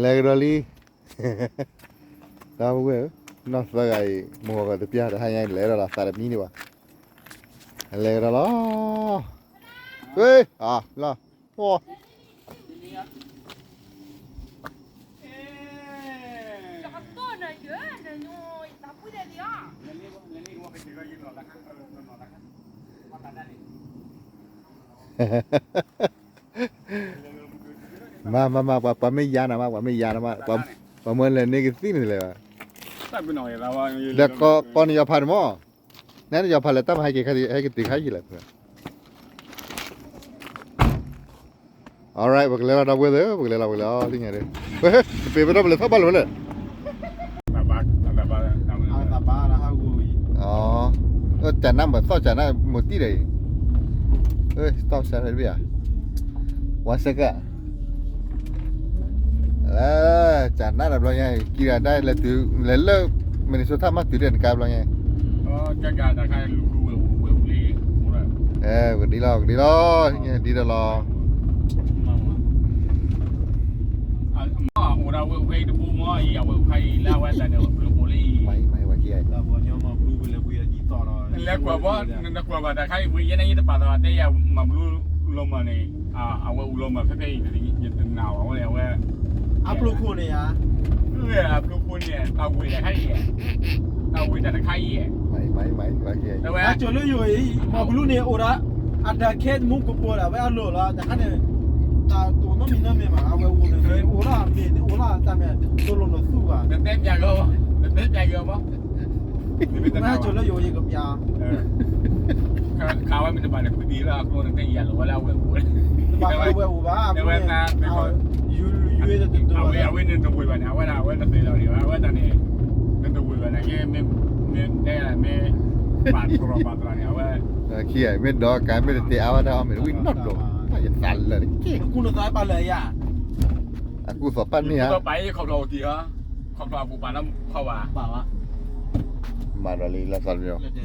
လဲၤကဒီးလံ, ဒီပုၢ်ဝဲၢ်ဧၢ, နီၢ်သၢဂၤအံၤ မိၢ်ဂီၤကတပျၢ် တဟါညါအံၤ လဲၤဒီးလီၤ သးတမံန့ၢ်ဘၣ်, လဲၤကဒီးလီၤ, ဝ့ၢ် အလီၤ, ဝီ မၤ မၤ မၤ ပှၤ ပှၤမ့ၢ်ယါနၤမး ပှၤမ့ၢ်ယါနၤမး ပှၤမၢလဲၤန့ၢ်ကသံၣ်န့ၣ်လဲၣ်ဘၣ်, ဒီးကိးနယီၤဖးန့ၣ်မး, နဲနယီၤဖးလဲၤတၢ်မၤဟဲက့ၤ ဟဲက့ၤတ့ၢ်ခါယံာ်လဲၣ်, alright ပကလဲၤလီၤဒီပုၢ်ဝဲၢ်သ့ၣ်ဧၢ, ပကလဲၤလီၤ ပကလဲၤလီၤ လၢညါဒီး, ဝဲ ပ့ၤပဒီပုၢ်ဝဲၢ်လဲၤထီၣ်ဘၣ်လၢၤဝဲလဲၣ် တၢ်နါမၤသီၣ်တၢ်နါမိၢ်တံၢ်ဒီးအံၤ, တၢ်စဲးဖဲတဘ့ၣ်ဧါ, one second, တၢ်နါတဘျီညါ ကံဒၤဒၣ်လဲၤတုၤ လဲၤလၢ Minnesota မ့ၢ်တုၤလၢနကါဘျီညါ, ကဒံလီၤ ကဒံလီၤ ဒ်ဒီးလီၤ အိၣ်ဒီးဝဲၢ်ဖဲအံၤတဘိမ့ၢ်အံၤ အဝဲၢ်ဖဲအံၤလၢအဝဲတၢ်န့ၣ် ဘျုးဘိလံ, လဲၤကွၢ်ဘၣ် နကွၢ်ဘၣ်တၢ်ခါအံၤ ဝဲယဲန့ၣ် ယတပာ်သးတဲယၤ မၤဘျုးလီၤမၢ်န့ၣ်, အဝဲအူလီၤမၢ်ဖဲဖဲအံၤ ယတနာ်ဘၣ်ဝဲန့ၣ် အဝဲ အဖျိခိၣ်န့ၣ်ဧါ, အဖျိခိၣ်န့ၣ် တၢ်ဝ့ၢ်တၢ်ခါအံၤ, တၢ်ဝ့ၢ်တၢ်တခါအံၤ, အဝဲ အကၠီၤလၢယိၤအံၤ မၤဘျုးန့ၣ်အိၣ်ဒီး အဒၢးခဲမူကပိာ်ဒီး အဝဲအလီၢ်လီၤ တခါန့ၣ်, တၢ်တိၢ်နီတမံၤနီတမံၤဘၣ် အဝဲအိၣ်န့ၣ် အိၣ်လီၤမ့ၢ်န့ၣ် အိၣ်လီၤတၢ်မ့ၢ် တိၢ်လိာ်နီၢ်သူဘၣ်, တတဲပျးက့ၤ, တတဲပျးက့ၤဘၣ်, မ့ၢ်ကၠီၤလၢယိၤယကပျး ခးဝဲမ့ၢ်တဘၣ်န့ၣ် ပကဒံလၢအကျိၤန့ၣ် တဲယၤလီၤဝဲလၢအဝဲၢ်အိၣ်, တဘၣ်ဝဲအိၣ်ဘၣ်, အဝဲ အဝဲန့ၣ်တဝ့ၢ်ဘၣ်န့ၣ် အဝဲဒၣ်အဝဲတသ့လီၤန့ၣ် အဝဲဒၣ်န့ၣ် နတဝ့ၢ်ဘၣ်န့ၣ် ကဲ မ့ၢ်တဲမ့ၢ် ပာ်တြီၤပာ်တြီၤန့ၣ် အဝဲ ခံဂၤ မ့ၢ်ဒီးကါ မ့ၢ်တတဲအါဝဲဒၣ်အီၤ မ့ၢ်တဝံၣ်နီတဘျီ ယသးလၢာ်တက့ၢ်, အကူၣ်သးပာ်လၢာ်ယၤ, အကူၣ်သးပာ်န့ၢ်ဧါ, ခီဖျိအပူၤပာ်လၢခီဘၣ်, မၤဒီးလံလၢသးလၢာ် ဒီး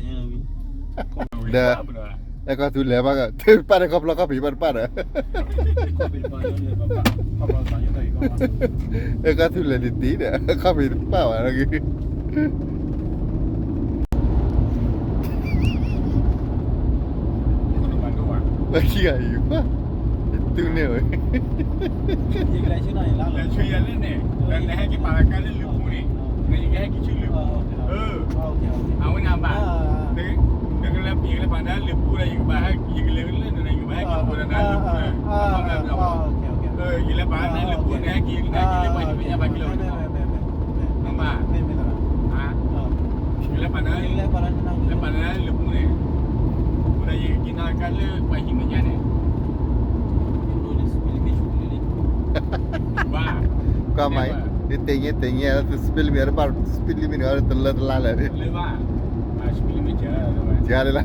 အဲၣ်ကီၢ်သူလဲၤဘၣ်က ပာ်တခီဖျိခီပံၤဘၣ်တပာ်ဒီး အဲၣ်ကီၢ်သူလဲၤတတံၤဒီး ခီပံၤတပာ်ဘၣ်လၢက ခံဂၤအံၤ တူၢ်န့ၢ်ဝဲ လဲၤဆူယၤလၢန့ၣ် နဟဲက့ၤပာ်လၢကါလၢလၢၢ်ပူၤန့ၣ် နကဟဲက့ၤဆူလၢၢ်ပူၤ အဝဲန့ၣ်ဘၣ် နကလဲၤပာ်လၢလၢၢ်ပူၤဒီး ယကဘၣ် ယကလဲၤလၢန့ၣ် ယကဘၣ်ဟဲက့ၤအိၣ်ဒီးနၤလၢလၢၢ်ပူၤန့ၣ် အခီပညီ ယလဲၤပာ်လၢလၢၢ်ပူၤန့ၣ် ဟဲက့ၤလၢပှၤဟဲလၢလၢၢ်ပူၤန့ၣ် ဟဲက့ၤလၢပှၤဟံၣ်မဲာ်ညါန့ၣ် နဘၣ် လဲၤပာ်လၢ လဲၤပာ်လၢလၢၢ်ပူၤန့ၣ် အိၣ်ဒီးယကက့ၤနၤကါလၢပှၤဟံၣ်မဲာ်ညါန့ၣ် ဘၣ် ကွၢ်မး နတ့ၢ်ညါတ့ၢ်ညါ speed limit တဘၣ် speed limit န့ၣ် တလၢတလါလၢာ် လၢဘၣ် speed limit စှၤလၢလၢ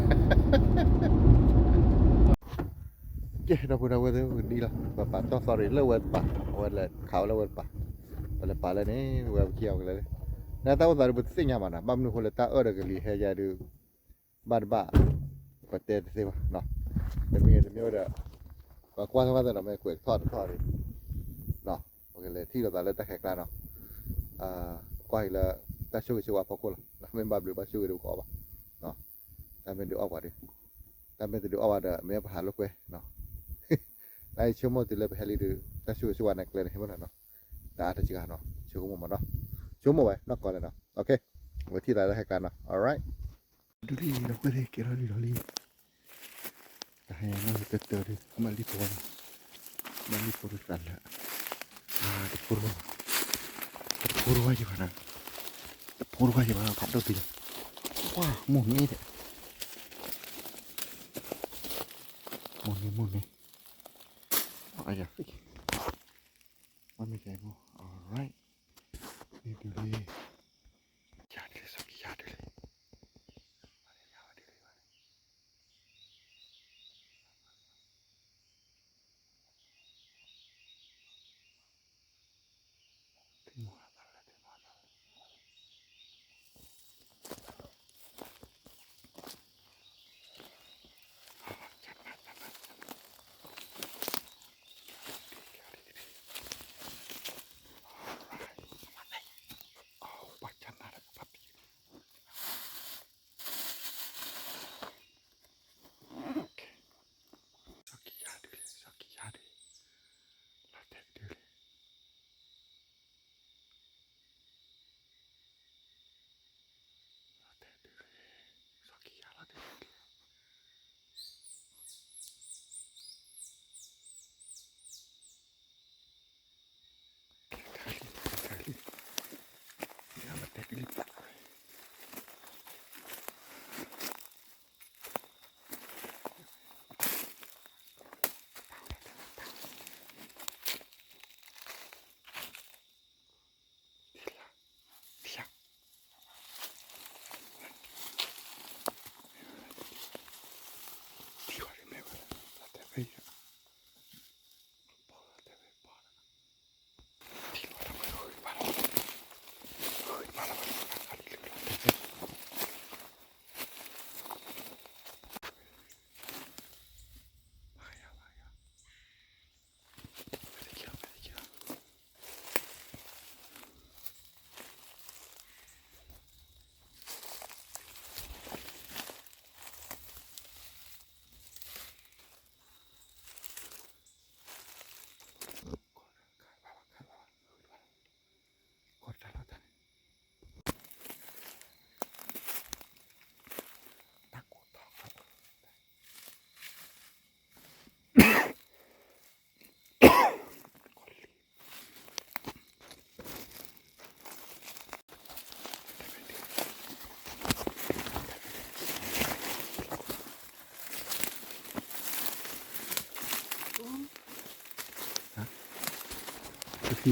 ကဲ ဒီပုၢ်ဒီဝဲၢ်သ့ၣ် ပကဒံလီၤ ပပာ်တီၢ်သီရံၣ်လၢဝဲတပၤ အဝဲလဲၤခးဝဲလၢဝဲတပၤ ပလဲၤပာ်လၢန့ၣ် ဝဲပခံဂၤပကလဲၤလၢ နတၢ်အိၣ်သးဒုး ပတသ့ၣ်ညါဘၣ်နီၤ ဘၣ်မနုၤအဃိလဲၣ် တၢ်အၢၣ်ဒီးကလံၤဟဲယၤဒုး ဘၣ်တဘၣ် ပတဲတသ့ဘၣ်နီၤ တမ့ၢ်တမ့ၢ်ဝဲဒီး ပကွၢ်ထီၣ်ဘၣ်သ့ၣ်နီၤ မ့ၢ်ကွဲးထီၣ်တထီၣ်ဒံး ပကလဲၤထံၣ်လိာ်သးလၢတၢ်ခဲကျါနီၤ ကွၢ်အံၤလၢ တၢ်ဆိၣ်ဂ့ၤဆိၣ်ဝါဖီခိၣ်လီၤ မ့ၢ်ဘၣ်ဘျုးဘၣ်ဆိၣ်ဂ့ၤဒီးပကအီၣ်ဘၣ် တၢ်မ့ၢ်ဒုးအီၣ်ပှၤဒုး တၢ်မ့ၢ်တဒုးအီၣ်ဘၣ်ဒီး မ့ၢ်ပဟးလိာ်ကွဲနီၤ တၢ်အံၤဆိကမိၣ်တုၤလၢပဟဲလံဒုး တၢ်ဆိၣ်ဂ့ၤဆိၣ်ဝါန့ၣ်ကျဲန့ၣ်ဟဲမ့ၢ်နီၤ တၢ်အါတကဂၤနီၤ ဆိကမိၣ်မးနီၤ ဆိကမိၣ်ဝဲနီၢ်ကီၢ်လဲၣ်နီၤ အဝဲထံၣ်သးလၢဟဲကျါနီၤ alright ဒုးလံ ဒီပုၢ်ဝဲၢ်သ့ၣ် ကဲထီၣ်လံဒီးလံ တၢ်ဟဲနီၢ်ကတၢၢ်တၢၢ်ဒုး မၤလံဖိဝဲနီၤ မၤလံဖိတသးလၢ တဖိတဝါ တဖိတဝါယဘၣ်နီၤ တဖိတဝါယဘၣ်နီၤ ဖးဒိၣ်တုၤလီၤ ပှၤမိၢ်န့ၣ်ဒီး မိၢ်န့ၣ် မိၢ်န့ၣ် အယၤ မ့ၢ်ကဲမိၢ် alright ဒ်ဒုးလံ ယၤဒ်လံ ဆိကယၤဒ်လံ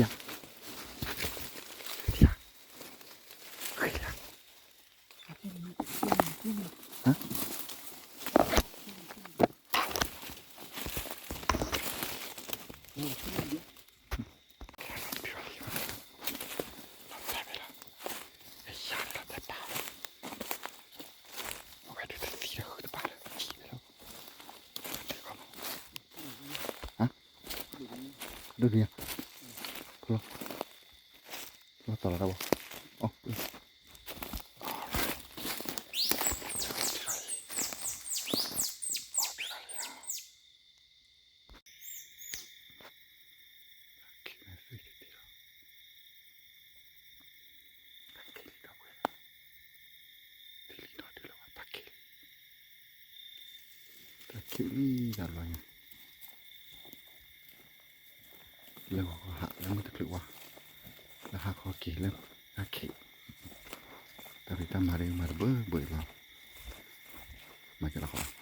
ယၤ ယၤ ယၤ ဒိၣ်ဒိၣ်ယၤ လီၤတီၤလီၤတၢ်ဘီ အီ တၢ်ခံးလံ တၢ်လီၤညါ လၢဂီၤခီဟးလၢမုၢ်တချုးဝါ လၢဟါခီက့ၤလၢတၢ်ခံး တၢ်ဖံးတၢ်မၤဒ်မၤတဘၢဘၢလီၤ မၤက့ၤလီၤဃီ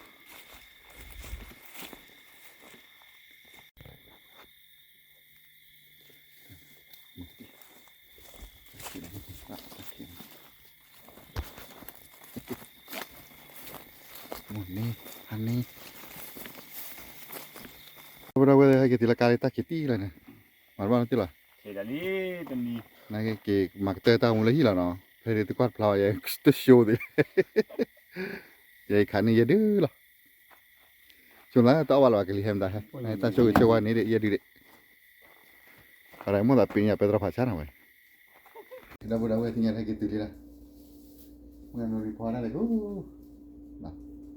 မိၢ်န့ၣ် ဟါန့ၣ် ဝဲဒၣ်ဝဲဟဲက့ၤတုၤလၢကါလၢတၢ်ခံးတံၢ်လီၤန့ၣ် မၤတဘၣ်နီတံၢ်လီၤ နက့ၤမၤကတၢၢ်တၢ်မူလၢဟံၣ်လီၤနီၤ ဖဲန့ၣ်သုကွၢ်တဖျါဝဲ ယတၢ် show သ့ ယခးန့ၢ်ယဲဒုလီၤ ဆိလၢတအီၣ်ဘၣ်လီၤ ကလံၤဟဲမတၤဟဲ တၢ်ဆိၣ်ဂ့ၤဆိၣ်ဝါန့ၣ်ဒ်ယဲဒုဒ့ၣ် အရၢမိၢ်သးပ့ၤညါပဲတြီဖးဆါနီၤဝဲ ဒီပုၢ်ဒီဝဲၢ်သ့ၣ်ညါဟဲက့ၤတုၤလံလီၤ မုၢ်နံၤဖီဒၣ်လဲၣ်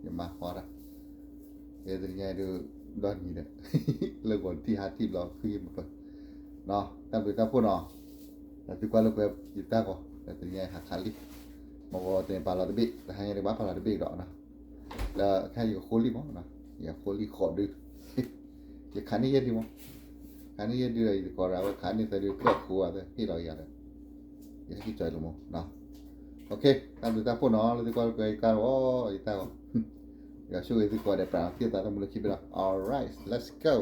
ယမၤဖီဒၣ် ယတနံၤညါဒုး ဒီနံၤဒီး လၢဂီၤတံၢ်ဟါတံၢ်ဘျီ ဃံမပၢၢ် တၢ်ဘျုးတၢ်ဖှိၣ်နီၤ ဒီးသုကွၢ်လိာ်ကွဲယတၢ်ဂီၤ ဒီးတနံၤညါဟးခးလံ မ့ၢ်ဂီၤတနံၤပာ်လီၤတဘ့ၣ် တဟါညါဒုးဘၣ်ပာ်လီၤတဘ့ၣ်ဒီးနီၤ လၢခဲအံၤယကဃိလံမး ယဃိလံဃိးဒု ယခးန့ၢ်ယဲဒုမး ခးန့ၢ်ယဲဒုဒီး ယတကိးဒီးအဝဲခးန့ၢ်သၢဒု ကြၢးဃိအသးဟ့ၣ်လီၤယၤဒီး ယဟဲက့ၤကၠီၤလီၤမး တၢ်ဘျုးတၢ်ဖှိၣ်နီၤ လၢသုကွၢ်လိာ်ကွဲယတၢ်ဂီၤ ယတၢ်ဂီၤ ယဆိၣ်ဂ့ၤသုကိးဂၤဒဲး ပြးထံၣ်သးသမူလၢခံဘ့ၣ်လီၤ alright let's go